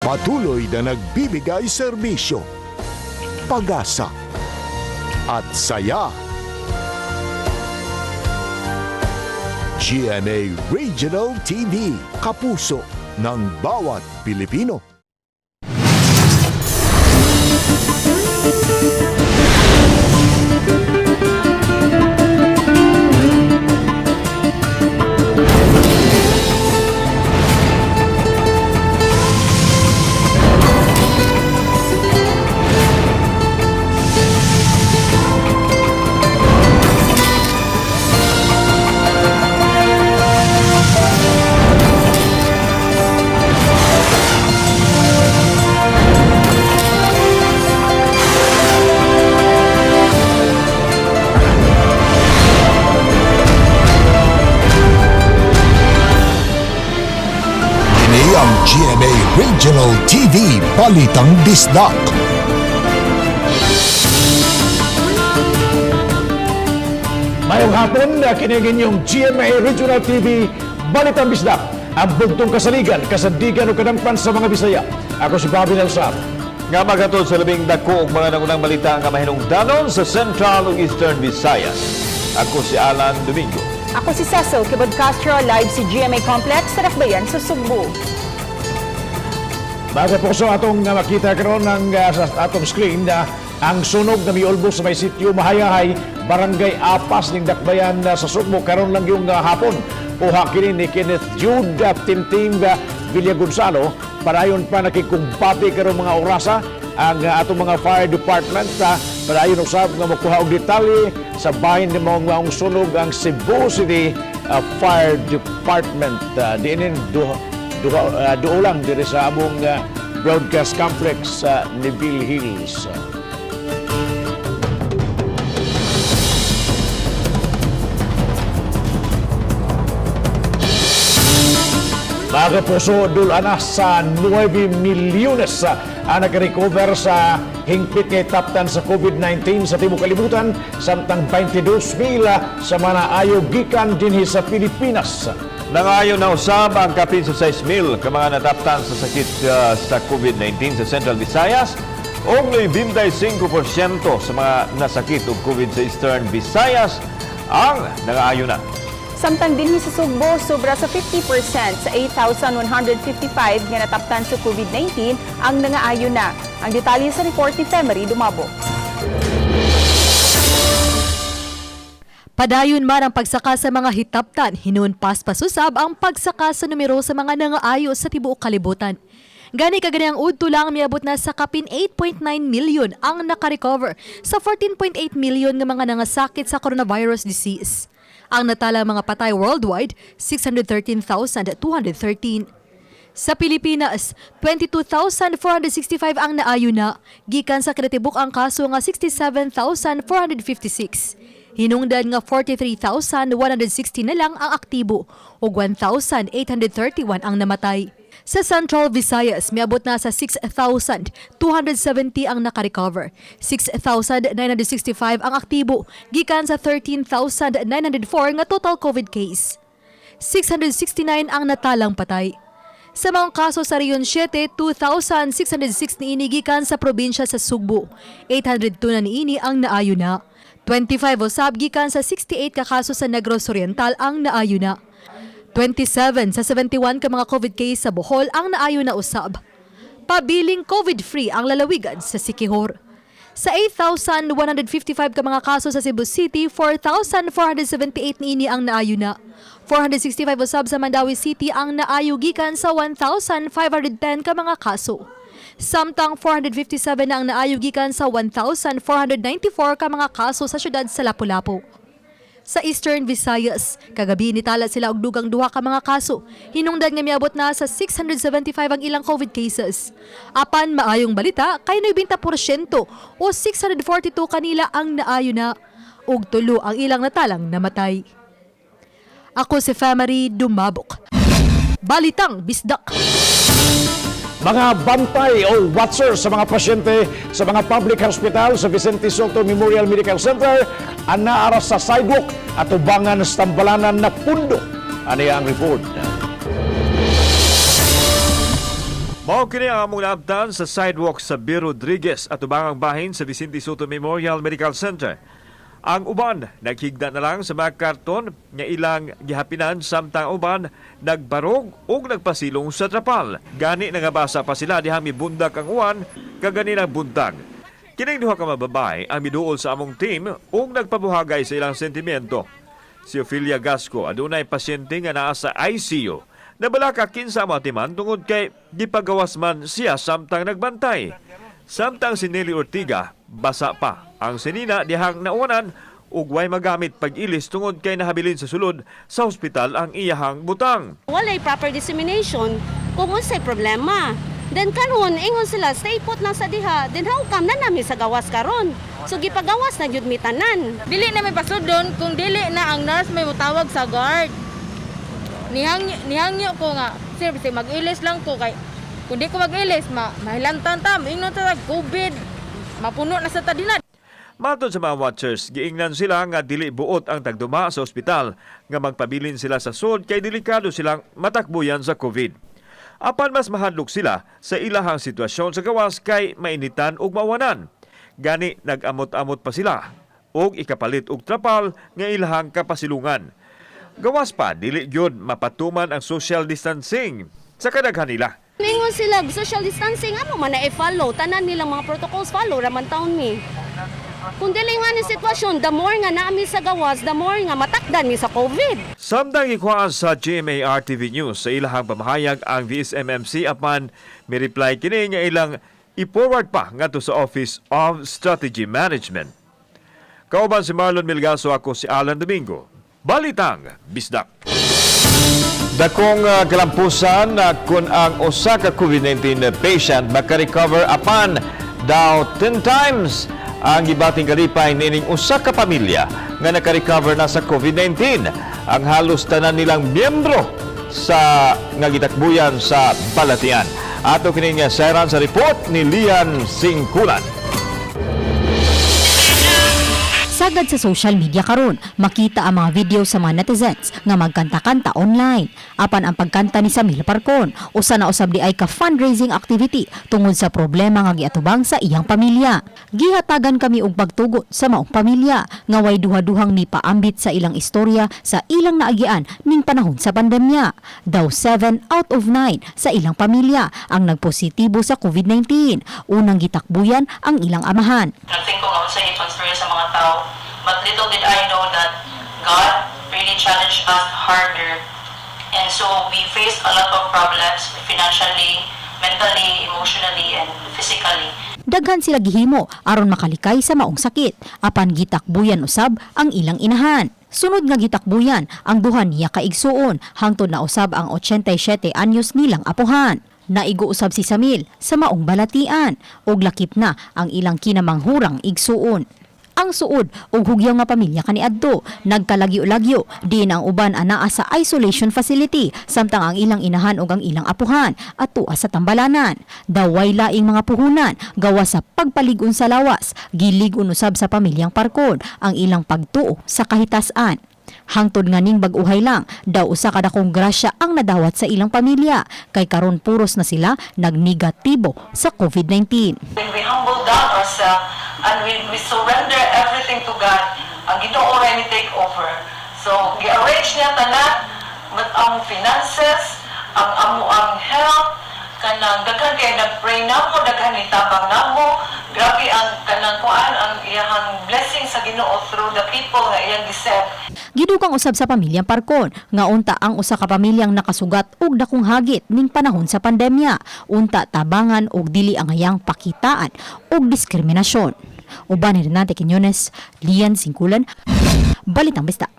Patuloy na nagbibigay serbisyo, pag-asa, at saya. GMA Regional TV, kapuso ng bawat Pilipino. Kini ang GMA Regional TV Balitang Bisdak. Mayong hapon, kini ang inyong GMA Regional TV Balitang Bisdak, ang bugtong kasaligan, kasandigan o kadangpan sa mga Bisaya. Ako si Bobby Nelsar. Nga maghatod sa labing dako og mga nangunang balita nga mahinungdanon sa Central ug Eastern Visayas. Ako si Alan Domingo. Ako si Cecil Kibod Castro, live si GMA Complex sa Dakbayan sa Sugbo. Mga kapuso, atong makita karon ang sa atong screen na ang sunog na miulbo sa may sitio Mahayahay, Barangay Apas ning Dakbayan sa Sugbo karon lang yung hapon. Kuha kini ni Kenneth Jude Timtim Villagonzalo. Padayon pa nakikumbati karon mga orasa ang atong mga fire department, padayon usab nga mokuha og detalye sa bahin ni maong sunog ang Cebu City Fire Department. Diinin duha duha, duo lang diri sa among broadcast complex sa Neville Hills. Mga kapuso, dul-ana sa 9 milyones ang nakarecover sa hingpit nga taptan sa COVID-19 sa tibuok kalibutan, samtang 22 mil sa mga naayo gikan dinhi sa Pilipinas. Nangayo na usab ang kapin sa 6,000 ka mga nataptan sa sakit sa COVID-19 sa Central Visayas ug 95% sa mga nasakit og COVID sa Eastern Visayas ang nangaayo na. Samtang dinhi sa Sugbo, sobra sa 50% sa 8,155 nga nataptan sa COVID-19 ang nangaayo na. Ang detalye sa report ni Femery Dumabo. Padayon man ang pagsaka sa mga hitaptan, hinuon paspasusab ang pagsaka sa numero sa mga nangaayo sa tibuok kalibutan. Gani kaganihang udto lang, miabot na sa kapin 8.9 million ang nakarecover sa 14.8 million nga mga nangasakit sa coronavirus disease. Ang natala mga patay worldwide, 613,213. Sa Pilipinas, 22,465 ang naayo na, gikan sa kinatibuk ang kaso nga 67,456. Hinungdan nga 43,160 na lang ang aktibo ug 1,831 ang namatay. Sa Central Visayas, miabot na sa 6,270 ang nakarecover, 6,965 ang aktibo, gikan sa 13,904 nga total COVID case. 669 ang natalang patay. Sa mga kaso sa Region 7, 2,606 niini gikan sa probinsya sa Sugbo. 802 na niini ang naayo na. 25 usab gikan sa 68 ka kaso sa Negros Oriental ang naayo na. 27 sa 71 ka mga COVID case sa Bohol ang naayo na usab. Pabiling COVID-free ang lalawigan sa Siquijor. Sa 8,155 ka mga kaso sa Cebu City, 4,478 niini ang naayo na. 465 usab sa Mandaue City ang naayo gikan sa 1,510 ka mga kaso. Samtang 457 na ang naayo gikan sa 1,494 ka mga kaso sa siyudad sa Lapu-Lapu. Sa Eastern Visayas, kagabi nitala sila og dugang duha ka mga kaso. Hinungdan nga miabot na sa 675 ang ilang COVID cases. Apan maayong balita, kay 90% o 642 kanila ang naayo na ug tulo ang ilang natalang namatay. Ako si Famary Dumabok. Balitang Bisdak. Mga bantay o watcher sa mga pasyente sa mga public hospital sa Vicente Sotto Memorial Medical Center ang naara sa sidewalk at ubangan sa tambalanan na pundo. Ano ang report? Mao kini ang among naabtan sa sidewalk sa B. Rodriguez at ubangang bahin sa Vicente Sotto Memorial Medical Center. Ang uban naghigda na lang sa mga karton nga ilang gihapinan, samtang uban nagbarog ug nagpasilong sa trapal. Gani nangabasa pa sila dihang mibundak ang uwan kaganinang buntag. Kining duha ka mga babae ang miduol sa among team ug nagpabuhagay sa ilang sentimiento. Si Ophelia Gasco adunay pasyente nga naa sa ICU. Nabalaka kinsa matiman tungod kay gipagawas man siya samtang nagbantay. Samtang si Nelly Ortiga, basa pa ang sinina dihang nauwanan ug way magamit pag-ilis tungod kay nahabilin sa sulod sa ospital ang iyahang butang. Walay proper dissemination kung unsay problema. Then karon ingon sila, stay put lang sa diha. Then how come na nami sa gawas karon? So gipagawas na jud mi tanan. Dili na may pasudon kung dili na ang nurse may mutawag sa guard. Nihangyo, nihangyo ko nga, "Sir, bisag mag-ilis lang ko kay kung di ko mag-ilis, mahilantan ta, ingnon ta COVID, mapuno na sa tadina." Matod sa mga watchers, giingnan sila nga dili buot ang tagduma sa ospital nga magpabilin sila sa sud kay delikado silang matakbuyan sa COVID. Apan mas mahadlok sila sa ilahang sitwasyon sa gawas kay mainitan ug mawanan. Gani nag-amot-amot pa sila og ikapalit og trapal nga ilahang kapasilungan. Gawas pa, dili gyud mapatuman ang social distancing sa kadaghan nila. Ingon sila social distancing, amo man na i-follow tanan nilang mga protocols, follow ra man taon mi. Kung dili nga ni sitwasyon, the more nga naami sa gawas, the more nga matakdan mi sa COVID. Samtang gikuhaan sa GMA RTV News sa ilahang pamahayag ang VSMMC, apan mi-reply kini nga ilang i-forward pa ngadto sa Office of Strategy Management. Kauban si Marlon Milgaso, ako si Alan Domingo. Balitang Bisdak. Dakong kalampusan na kung ang usa ka COVID-19 patient makarecover, apan daw 10 times ang gibating kalipay nining usa ka pamilya nga nakarecover na sa COVID-19. Ang halos tanan nilang miyembro sa nga gitakbuyan sa balatian. Ato kini nga sayran sa report ni Lian Singkulan. Sagad sa social media karon, makita ang mga video sa mga netizens nga magkanta-kanta online. Apan ang pagkanta ni Samil Parcon, usa na usab di ay ka fundraising activity tungod sa problema nga giatubang sa iyang pamilya. Gihatagan kami og pagtugot sa maong pamilya nga way duha-duhang mipaambit sa ilang istorya sa ilang naagian ning panahon sa pandemya. Daw 7 out of 9 sa ilang pamilya ang nagpositibo sa COVID-19. Unang gitakbuyan ang ilang amahan. Nag-think ko nga unsa i-transfer sa mga tao. But little did I know that God really challenged us harder. And so we faced a lot of problems financially, mentally, emotionally, and physically. Daghan sila gihimo aron makalikay sa maong sakit, apan gitakbuyan usab ang ilang inahan. Sunod nga gitakbuyan ang duha niya ka igsuon, hangtod na usab ang 87 anyos nilang apuhan. Naigo usab si Samil sa maong balatian ug lakip na ang ilang kinamanghurang igsuon. Ang suod ug hugyaw nga pamilya kaniadto nagkalagyo-lagyo diin ang uban anaa sa isolation facility, samtang ang ilang inahan ug ang ilang apuhan atua sa tambalanan. Daway laing mga puhunan gawa sa pagpalig-on sa lawas. Gilig-on usab sa pamilyang Parkon ang ilang pagtuo sa kahitasan. Hangtod nga ning bag-uhay lang, daw usa ka dakong grasya ang nadawat sa ilang pamilya kay karon puros na sila nagnegatibo sa COVID-19. When we humble down ourselves and we surrender everything to God, ang Ginoo ra ni take over. So, gi-arrange niya tanan, but ang finances, ang amo ang health, kanang daghan kay nag-pray namo, daghan ni tabang namo. Grabe ang kanang kuan, ang iyahang blessing sa Ginoo through the people nga iyang gisend. Gidugang usab sa pamilyang Parkon nga unta ang usa ka pamilyang nakasugat og dakong hagit ning panahon sa pandemya, unta tabangan og dili angayang pakitaan og diskriminasyon. Uban ni Renate Quiñones, Lian Singkulan, Balitang Bisdak.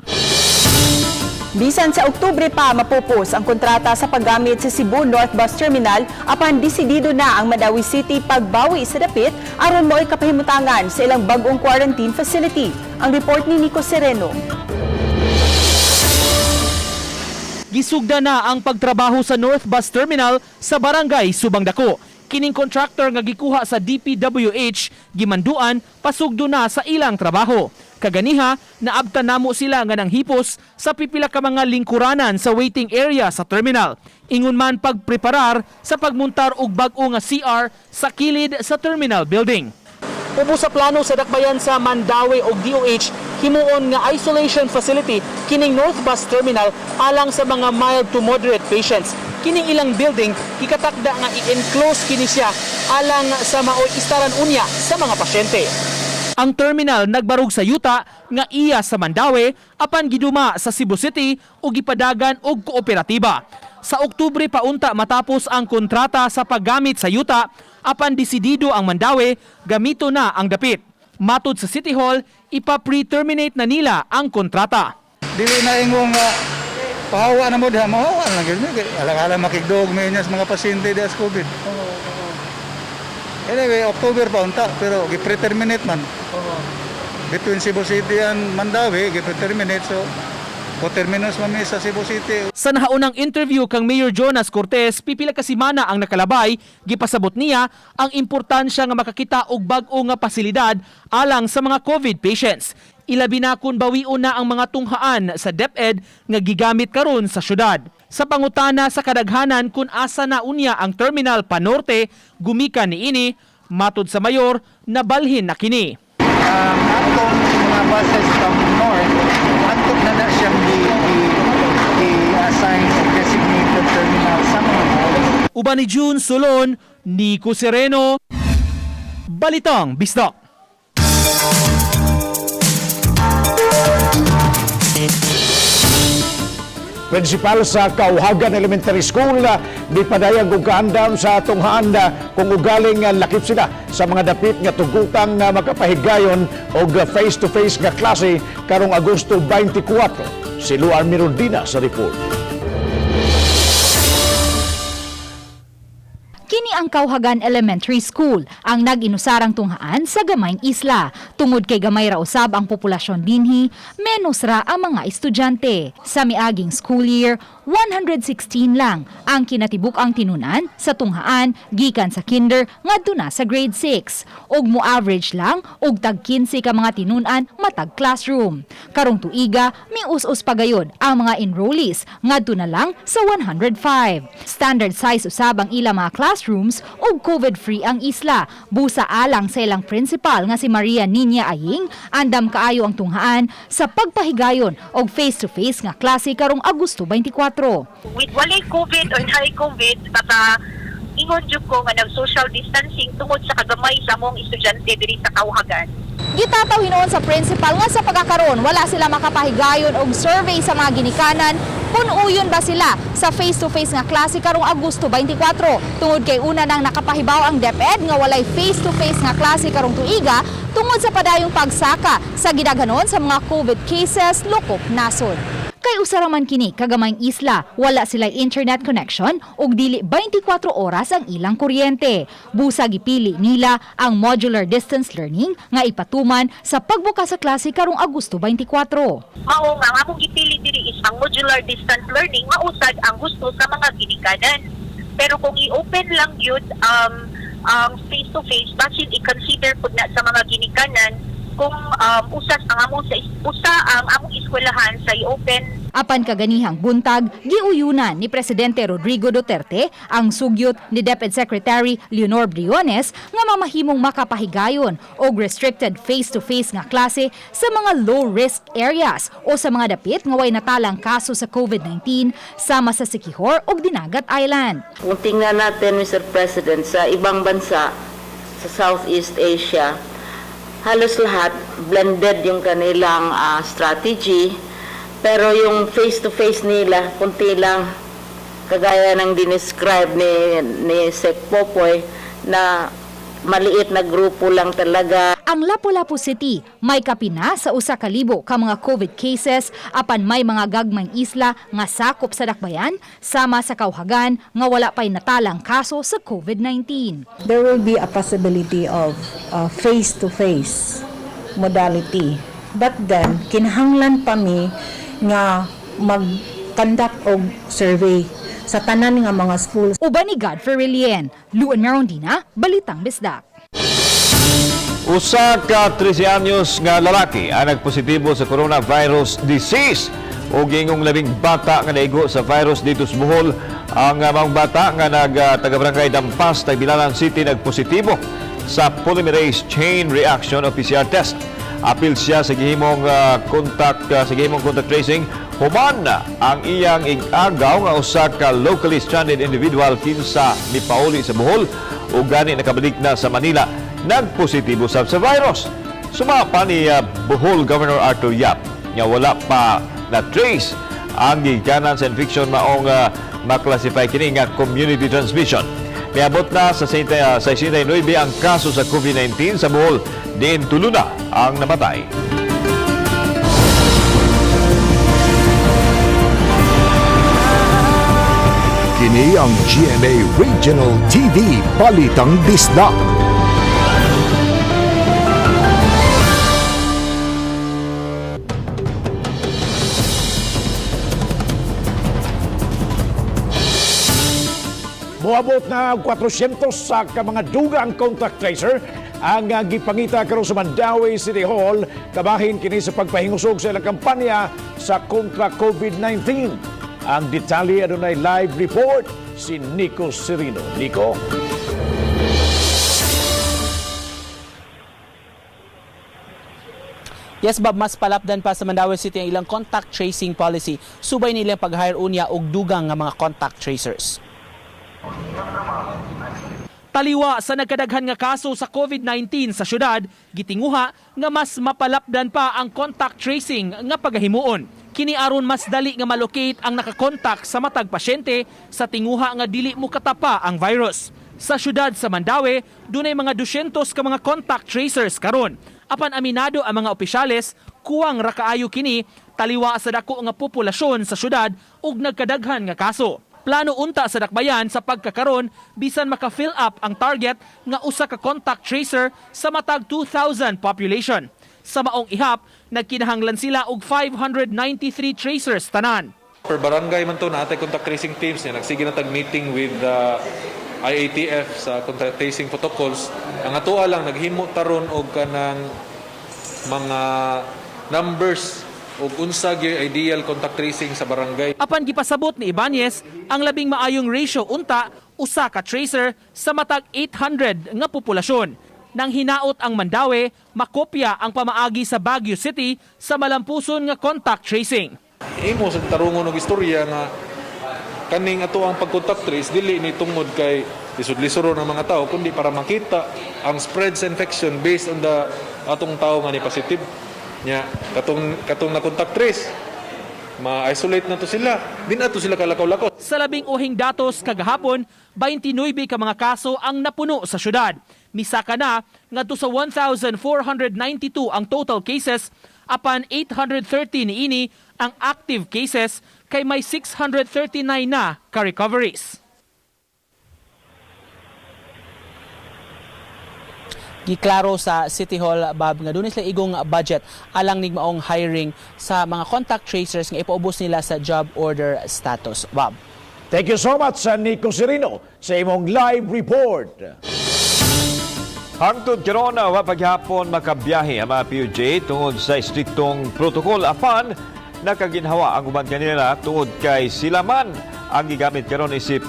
Bisan sa Oktubre pa mapupos ang kontrata sa paggamit sa Cebu North Bus Terminal, apan desidido na ang Marawi City pagbawi sa dapit aron mo'y kapahimutangan sa ilang bagong quarantine facility. Ang report ni Nico Sereno. Gisugda na ang pagtrabaho sa North Bus Terminal sa Barangay Subang Dako. Kining contractor nga gikuha sa DPWH gimanduan pasugdo na sa ilang trabaho. Kaganiha, naabtan namo sila nga nanghipos sa pipila ka mga lingkuranan sa waiting area sa terminal. Ingon man pagpreparar sa pagmuntar og bag-o nga CR sa kilid sa terminal building. Ubos sa plano sa dakbayan sa Mandaue og DOH, himuon nga isolation facility kining North Bus Terminal alang sa mga mild to moderate patients. Kining ilang building gikatakda nga i-enclose kini siya alang sa maoy istaran unya sa mga pasyente. Ang terminal nagbarog sa yuta nga iya sa Mandaue apan giduma sa Cebu City ug gipadagan og kooperatiba. Sa Oktubre pa unta matapos ang kontrata sa paggamit sa yuta, apan desidido ang Mandaue gamito na ang dapit. Matod sa City Hall, ipa-pre-terminate na nila ang kontrata. Dili na ingong pahawa na mo diha, mahawa lang gyud ni. Alang-alang makigdog may sa mga pasyente diha sa COVID. Anyway, October pa unta, pero gi-pre-terminate man. Between Cebu City and Mandaue, gi-pre-terminate, so coterminous man mi sa Cebu City. Sa nahaunang interview kang Mayor Jonas Cortez, pipila ka semana ang nakalabay, gipasabot niya ang importansya nga makakita og bag-o nga pasilidad alang sa mga COVID patients. Ilabi na kung bawion na ang mga tunghaan sa DepEd nga gigamit karon sa syudad. Sa pangutana sa kadaghanan kung asa na unya ang terminal panorte, gumikan niini, matod sa mayor, nabalhin na kini. Ang atong mga buses from north, atong na na siyang i-assign o designated terminal sa mga malls. Uban ni June Solon, Nico Sereno, Balitang Bisdak. Principal sa Kauhagan Elementary School di padayag og kaandam sa tunghaan kung ugaling lakip sila sa mga dapit nga tugutang nga makapahigayon og face-to-face nga klase karong Agosto 24. Si Luar Mirundina sa report. Kini ang Kauhagan Elementary School, ang nag-inusarang tunghaan sa gamayng isla. Tungod kay gamay ra usab ang populasyon dinhi, menos ra ang mga estudyante. Sa miaging school year, 116 lang ang kinatibuk-ang tinunan sa tunghaan gikan sa kinder ngadto na sa grade 6. Og mo average lang og tag 15 ka mga tinunan matag classroom. Karong tuiga, mius-us pagayod ang mga enrollees ngadto na lang sa 105. Standard size usab ang ilang mga classrooms ug COVID-free ang isla. Busa alang sa ilang principal nga si Maria Niña Aying, andam kaayo ang tunghaan sa pagpahigayon og face-to-face nga klase karong Agosto 24. With walay COVID or high COVID, baka ingon jud ko nga nag-social distancing tungod sa kagamay sa among estudyante diri sa Kauhagan. Gitataw hinuon sa principal nga sa pagkakaroon wala sila makapahigayon og survey sa mga ginikanan kung uyon ba sila sa face-to-face nga klase karong Agosto 24, tungod kay una nang nakapahibaw ang DepEd nga walay face-to-face nga klase karong tuiga tungod sa padayong pagsaka sa gidaghanon sa mga COVID cases lokop nasod. Kay usa ra man kini kagamayng isla, wala sila internet connection ug dili 24 oras ang ilang kuryente. Busa gipili nila ang modular distance learning nga ipatuman sa pagbukas sa klase karong Agosto 24. Mao nga ang among gipili diri is ang modular distance learning, mausad ang gusto sa mga ginikanan. Pero kung i-open lang yun ang face to face, basin i-consider pud na sa mga ginikanan kung usas ang among sa usa ang among eskwelahan sa i-open. Apan kaganihang buntag, giuyunan ni Presidente Rodrigo Duterte ang sugyot ni DepEd Secretary Leonor Briones nga mamahimong makapahigayon og restricted face-to-face nga klase sa mga low-risk areas o sa mga dapit nga way natalang kaso sa COVID-19 sama sa Siquijor ug Dinagat Island. Kung tingnan natin, Mr. President, sa ibang bansa, sa Southeast Asia, halos lahat blended yung kanilang strategy, pero yung face-to-face nila, kunti lang, kagaya ng dinescribe ni Sec Popoy, na maliit na grupo lang talaga. Ang Lapu-Lapu City may kapina sa 1,000 ka mga COVID cases, apan may mga gagmayng isla nga sakop sa dakbayan sama sa Kauhagan nga wala pay natalang kaso sa COVID-19. There will be a possibility of face-to-face modality. But then, kinahanglan pa mi nga mag-conduct og survey. sa tanan nga mga schools. Uban ni Godfrey Relien, Luan Merondina, Balitang Bisdak. Usa ka 13 anyos nga lalaki ang nagpositibo sa coronavirus disease ug ingong labing bata nga naigo sa virus dito sa Bohol. Ang maong bata nga nag taga barangay Dampas, Tagbilaran City nagpositibo sa polymerase chain reaction o PCR test. Apil siya sa gihimong contact tracing human ang iyang ig-agaw nga usa ka locally stranded individual kinsa mipauli sa Bohol ug gani nakabalik na sa Manila nagpositibo sab sa virus. Suma pa ni Bohol Governor Arthur Yap nga wala pa na trace ang gigikanan sa infection maong maklasify kini nga community transmission. Miabot na sa 69 ang kaso sa COVID-19 sa Bohol, diin tulo na ang namatay. Kini ang GMA Regional TV Balitang Bisdak. Moabot na og 400 sa ka mga dugang contact tracer ang gipangita karon sa Mandaue City Hall kabahin kini sa pagpahingusog sa ilang kampanya sa kontra COVID-19. Ang detalye adunay live report si Nico Serino. Nico? Yes, Bob, mas palapdan pa sa Mandaue City ang ilang contact tracing policy. Subay nila pag-hire unya og dugang nga mga contact tracers. Taliwa sa nagkadaghan nga kaso sa COVID-19 sa syudad, gitinguha nga mas mapalapdan pa ang contact tracing nga pagahimuon. Kini aron mas dali nga malocate ang nakakontak sa matag pasyente sa tinguha nga dili mo katapa ang virus. Sa syudad sa Mandaue, dunay mga 200 ka mga contact tracers karon. Apan aminado ang mga opisyales, kuwang ra kaayo kini taliwa sa dako nga populasyon sa syudad ug nagkadaghan nga kaso. Plano unta sa dakbayan sa pagkakaron bisan maka-fill up ang target nga usa ka contact tracer sa matag 2,000 population. Sa maong ihap, nagkinahanglan sila og 593 tracers tanan. Per barangay man to naatay contact tracing teams niya nagsige na tag meeting with the IATF sa contact tracing protocols. Ang atoa lang naghimo taron og kanang mga numbers og unsa gyud ideal contact tracing sa barangay. Apan gipasabot ni Ibanez ang labing maayong ratio unta usa ka tracer sa matag 800 nga populasyon. Nang hinaot ang Mandaue, makopya ang pamaagi sa Baguio City sa malampuson nga contact tracing. Imo sa tarungon og istorya nga kaning ato ang pag-contact trace dili ni tungod kay lisod-lisod ng mga tao kundi para makita ang spread sa infection based on the atong tao nga ni positive. Nya katong na contact trace ma-isolate na to sila. Di na to sila kalakaw-lakaw. Sa labing uhing datos kagahapon, 29 ka mga kaso ang napuno sa syudad. Misaka na ngadto sa 1,492 ang total cases apan 830 niini ang active cases kay may 639 na ka-recoveries. Giklaro sa City Hall, Bob, nga dunay sila igong budget alang nigmaong hiring sa mga contact tracers nga ipaubos nila sa job order status. Bob. Thank you so much, Nico Serino, sa imong live report. Hangtod karon wa paghapon makabiyahe ang mga PUJ tungod sa estriktong protokol apan nakaginhawa ang uban kanila tungod kay sila man ang gigamit karon isip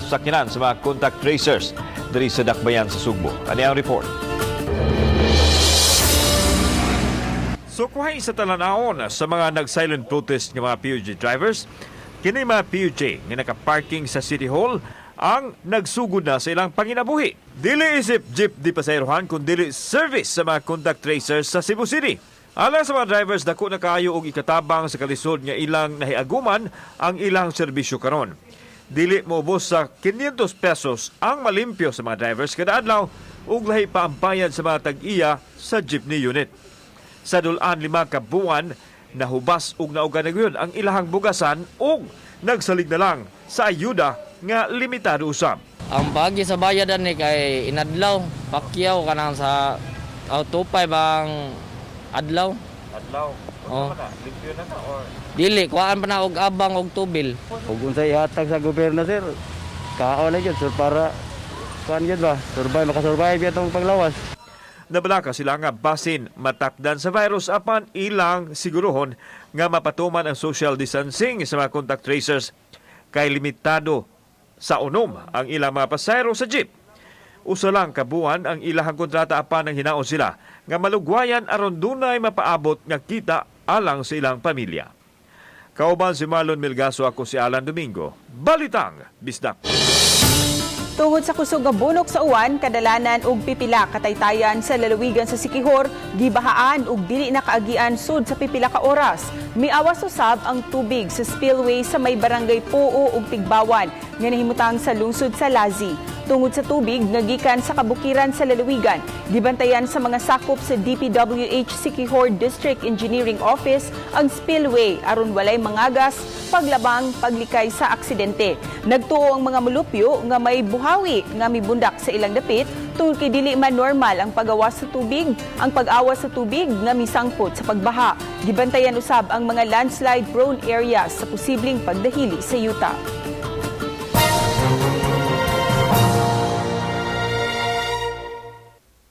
sakinan sa mga contact tracers diri sa Dakbayan sa Sugbo. Ani ang report. Sukwahi sa talanawon sa mga nag-silent protest nga mga PUJ drivers, kini mga PUJ nga nakaparking sa City Hall ang nagsugod na sa ilang panginabuhi. Dili isip jeep di pasayrohan kun dili service sa mga contact tracers sa Cebu City. Alang sa mga drivers, dako na kaayo og ikatabang sa kalisod nga ilang nahiaguman ang ilang serbisyo karon. Dili moubos sa 500 pesos ang malimpyo sa mga drivers kada adlaw ug lahi pa ang bayad sa mga tag-iya sa jeepney unit. Sa dulaan 5 ka buwan, nahubas ug nauga na gyud ang ilahang bugasan ug nagsalig na lang sa ayuda nga limitado usab. Ang pagi sa bayad ani kay inadlaw, pakyaw kanang sa 25 ang adlaw. Adlaw. Oh. Limpyo na ka or Dili kuhaan pa na og abang og tubil. Ug unsay ihatag sa gobyerno, sir, kaon na gyud, sir, para kuan gyud ba, survive, makasurvive atong paglawas. Nabalaka sila nga basin matakdan sa virus apan ilang siguruhon nga mapatuman ang social distancing sa mga contact tracers kay limitado sa unom ang ilang mga pasahero sa jeep. Usa lang ka buwan ang ilahang kontrata apan ang hinaon sila nga malugwayan aron dunay mapaabot nga kita alang sa ilang pamilya. Kauban si Marlon Milgaso, ako si Alan Domingo. Balitang Bisdak. Tungod sa kusog nga bunok sa uwan, kadalanan og pipila kataytayan sa lalawigan sa Siquijor, gibahaan ug dili na kaagian sud sa pipila ka oras. Miawas usab ang tubig sa spillway sa may barangay Poo ug Tigbawan nga nahimutang sa lungsod sa Lazi. Tungod sa tubig nga gikan sa kabukiran sa lalawigan, gibantayan sa mga sakop sa DPWH Siquijor District Engineering Office ang spillway aron walay mangagas, paglabang, paglikay sa aksidente. Nagtuo ang mga mulupyo nga may buhawi nga mibundak sa ilang dapit tungod kay dili man normal ang pagawas sa tubig, ang pag-awas sa tubig nga misangpot sa pagbaha. Gibantayan usab ang mga landslide prone areas sa posibleng pagdahili sa yuta.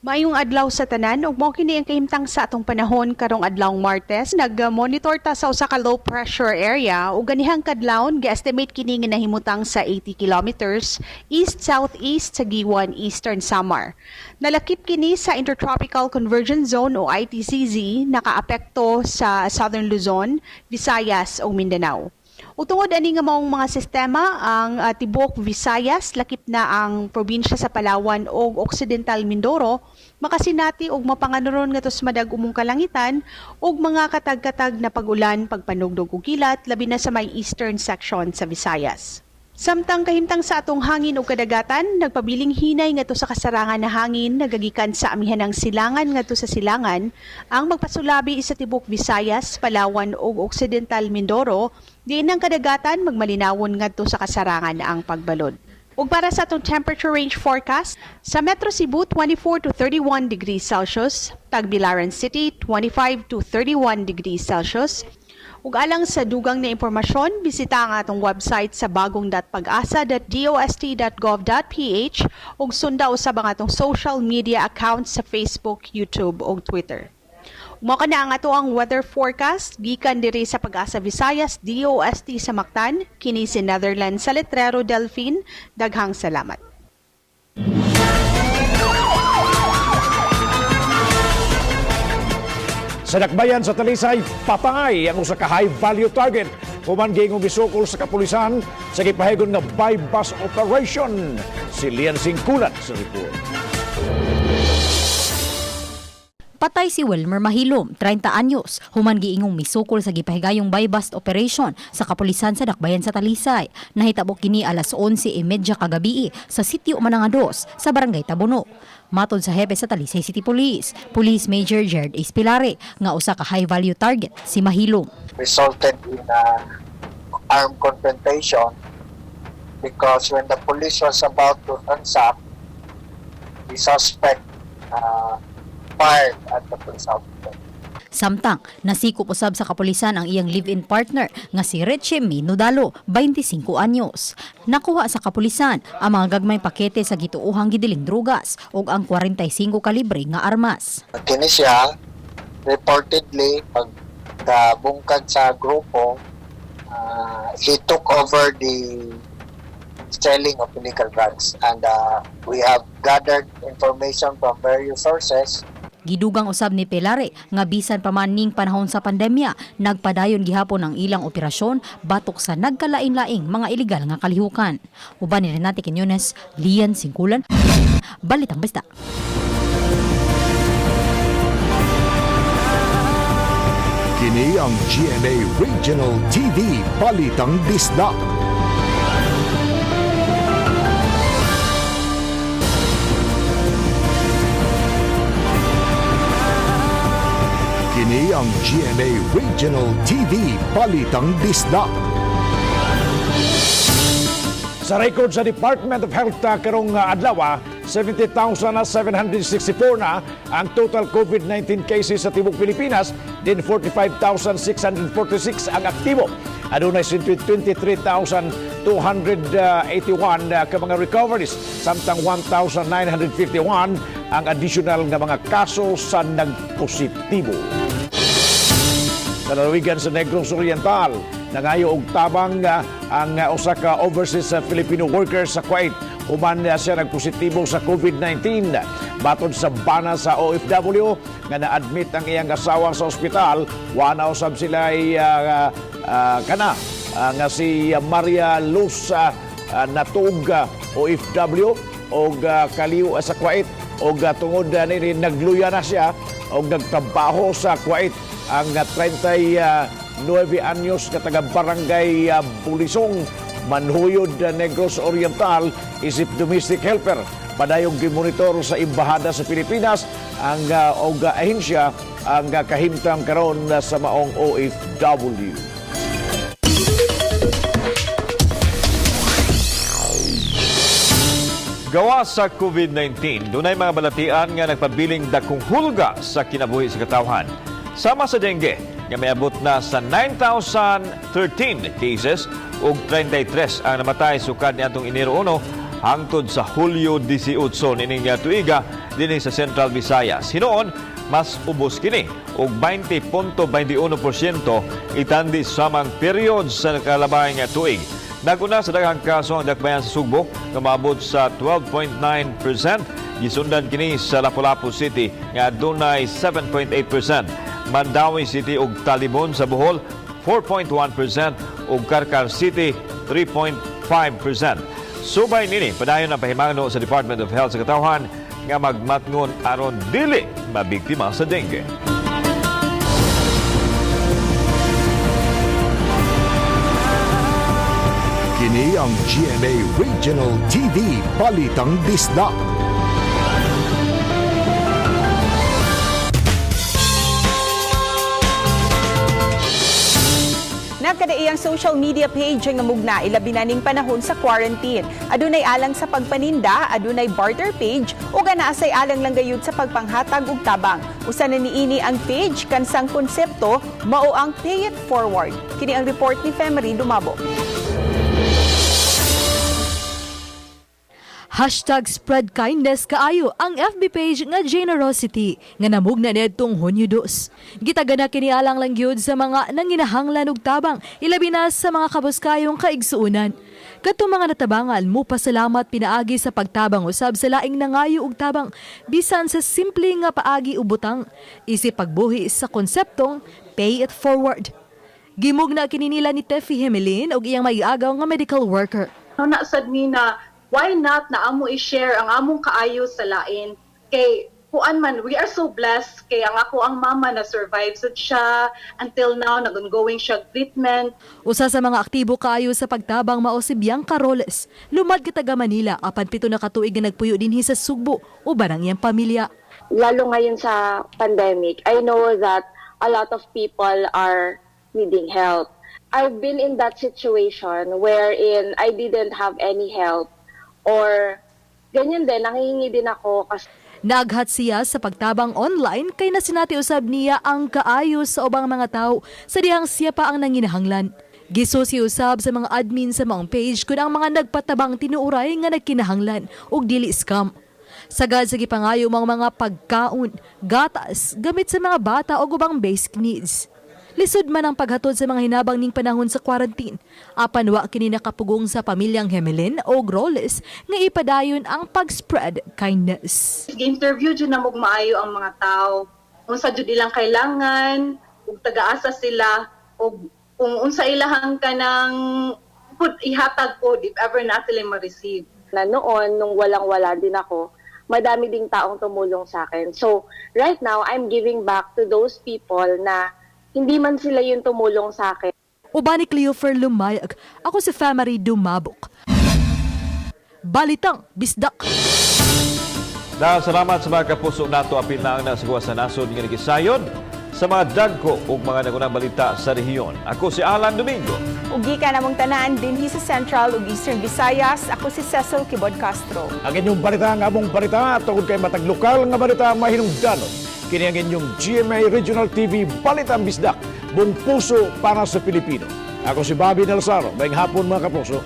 Maayong adlaw sa tanan ug mao kini ang kahimtang sa atong panahon karong adlawng Martes. Nag-monitor ta sa usa ka low pressure area ug ganihang kadlawon gi-estimate kini nga nahimutang sa 80 kilometers east southeast sa Guiuan, Eastern Samar. Nalakip kini sa Intertropical Convergence Zone o ITCZ, nakaapekto sa Southern Luzon, Visayas ug Mindanao. Ug tungod ani nga maong mga sistema, ang tibuok Visayas, lakip na ang probinsya sa Palawan ug Occidental Mindoro, makasinati og mapanganuron ngadto sa madag-umong kalangitan ug mga katag-katag na pag-ulan, pagpanugdog ug kilat, labi na sa may eastern section sa Visayas. Samtang kahimtang sa atong hangin ug kadagatan, nagpabiling hinay ngadto sa kasarangan na hangin nagagikan sa amihanang silangan ngadto sa silangan ang magpasulabi sa tibok Visayas, Palawan ug Occidental Mindoro, diin ang kadagatan magmalinawon ngadto sa kasarangan ang pagbalod. Ug para sa atong temperature range forecast, sa Metro Cebu 24 to 31 degrees Celsius, Tagbilaran City 25 to 31 degrees Celsius. Ug alang sa dugang na impormasyon, bisita ang atong website sa bagong.pagasa.dost.gov.ph ug sunda usab ang atong social media accounts sa Facebook, YouTube ug Twitter. Mao kana ang ato ang weather forecast gikan diri sa Pag-asa Visayas, DOST sa Mactan, kini si Netherlands sa Letrero Delphine. Daghang salamat. Sa dakbayan sa Talisay, patay ang usa ka high value target human giingong gisukol sa kapulisan sa gipahigon nga buy-bust operation. Si Lian Singkulat sa report. Patay si Wilmer Mahilom, 30 anyos, human giingong misukol sa gipahigayong buy-bust operation sa kapulisan sa Dakbayan sa Talisay. Nahitabo kini alas 11:30 kagabi sa sitio Manangados sa Barangay Tabuno. Matod sa hepe sa Talisay City Police, Police Major Jared Espilare, nga usa ka high value target si Mahilom. Resulted in a armed confrontation because when the police was about to transact, the suspect fired at the police officer. Samtang, nasikop usab sa kapulisan ang iyang live-in partner nga si Richie Minudalo, 25 anyos. Nakuha sa kapulisan ang mga gagmay pakete sa gituohang gidiling drugas ug ang 45 kalibre nga armas. Kini siya, reportedly, pagkabungkad sa grupo, he took over the selling of illegal drugs and we have gathered information from various sources. Gidugang usab ni Pelare nga bisan pa man ning panahon sa pandemya, nagpadayon gihapon ang ilang operasyon batok sa nagkalain-laing mga ilegal nga kalihukan. Uban ni Renate Quiñones, Lian Singkulan, Balitang Basta. Kini ang GMA Regional TV Balitang Bisdak. Kini ang GMA Regional TV Balitang Bisdak. Sa record sa Department of Health karong adlaw, 70,764 na ang total COVID-19 cases sa tibok Pilipinas, din 45,646 ang aktibo. Adunay 23,281 ka mga recoveries, samtang 1,951 ang additional nga mga kaso sa nagpositibo. Sa lalawigan sa Negros Oriental, nangayo og tabang ang usa ka overseas Filipino worker sa Kuwait human siya nagpositibo sa COVID-19. Matod sa bana sa OFW nga na-admit ang iyang asawa sa ospital, wa na usab sila kana nga si Maria Luz Natug, OFW og kaliw sa Kuwait, og tungod nini nagluya na siya og nagtrabaho sa Kuwait ang 39 anyos nga taga Barangay Bulisong, Manhuyod, Negros Oriental, isip domestic helper. Padayong gimonitor sa Embahada sa Pilipinas ang og ahensya ang kahimtang karon sa maong OFW. Gawa sa COVID-19, dunay mga balatian nga nagpabiling dakong hulga sa kinabuhi sa katawhan. Sama sa dengue, nga miabot na sa 9,013 cases ug 33 ang namatay sukad niadtong Enero 1 hangtod sa Hulyo 18 nining tuiga dinhi sa Central Visayas. Hinuon, mas ubos kini og 20.21% itandi samang period sa nakalabay nga tuig. Naguna sa daghang kaso ang dakbayan sa Sugbo nga maabot sa 12.9%. Gisundan kini sa Lapu-Lapu City nga adunay 7.8%. Mandaue City ug Talibon sa Bohol 4.1% ug Carcar City 3.5%. Subay nini, padayon ang pahimangno sa Department of Health sa katawhan nga magmatngon aron dili mabiktima sa dengue. Kini ang GMA Regional TV Balitang Bisdak. Nagkadaiyang social media page ang namugna ilabi na ning panahon sa quarantine. Adunay alang sa pagpaninda, adunay barter page ug anaasay alang lang gayud sa pagpanghatag og tabang. Usa na niini ang page kansang konsepto mao ang pay it forward. Kini ang report ni Femery Dumabo. #SpreadKindness kaayo ang FB page nga Generosity nga namugna niadtong Hunyo 2. Gitagana kini alang lang gyud sa mga nanginahanglan og tabang, ilabi na sa mga kabuskayong kaigsuonan. Kadtong mga natabangan mo pasalamat pinaagi sa pagtabang usab sa laing nangayo og tabang bisan sa simple nga paagi o butang, isip pagbuhi sa konseptong pay it forward. Gimugna kini nila ni Tefi Hemelin og iyang maiagaw nga medical worker. No, nasad mi na why not na amo i-share ang among kaayo sa lain, kay kuan man, we are so blessed kay ang ako ang mama na survive sad siya until now, nag-ongoing siya treatment. Usa sa mga aktibo kaayo sa pagtabang mao si Bianca Roles. Lumad ka taga Manila apan 7 na ka tuig nga nagpuyo dinhi sa Sugbo uban ang iyang pamilya. Lalo ngayon sa pandemic, I know that a lot of people are needing help. I've been in that situation wherein I didn't have any help or ganyan din, nangihingi din ako kasi Naaghat siya sa pagtabang online kay nasinati usab niya ang kaayo sa ubang mga tao sa dihang siya pa ang nanginahanglan. Gisusi usab sa mga admin sa maong page kung ang mga nagpatabang tinuuray nga nagkinahanglan ug dili scam. Sagad sa gipangayo mga mga pagkaon, gatas, gamit sa mga bata o ubang basic needs. Lisod man ang paghatod sa mga hinabang ning panahon sa quarantine. Apan wa kini nakapugong sa pamilyang Hemelin o Groles nga ipadayon ang pag-spread kindness. Gi-interview jud na maayo ang mga tao, unsa jud ilang kailangan ug tagaasa sila ug kung unsa ilahang kanang pud ihatag pod if ever na sila ma-receive. Na noon, nung walang-wala din ako, madami ding taong tumulong sa akin. So, right now, I'm giving back to those people na hindi man sila yung tumulong sa akin. Uban ni Cleofer Lumayag, ako si Famary Dumabok. Balitang Bisdak. Dahil salamat sa mga kapuso nato, apil na ang nasagawa sa nasod nga nagisayod. sa mga dagko ug mga nagunang balita sa rehiyon. Ako si Alan Domingo. Ug gikan namong tanan dinhi sa Central ug Eastern Visayas, ako si Cecil Kibod Castro. Ang inyong balita ang among balita tungod kay matag lokal nga balita mahinungdanon. Kini ang inyong GMA Regional TV Balitang Bisdak, buong puso para sa Pilipino. Ako si Bobby Nalsaro. Maayong hapon, mga kapuso.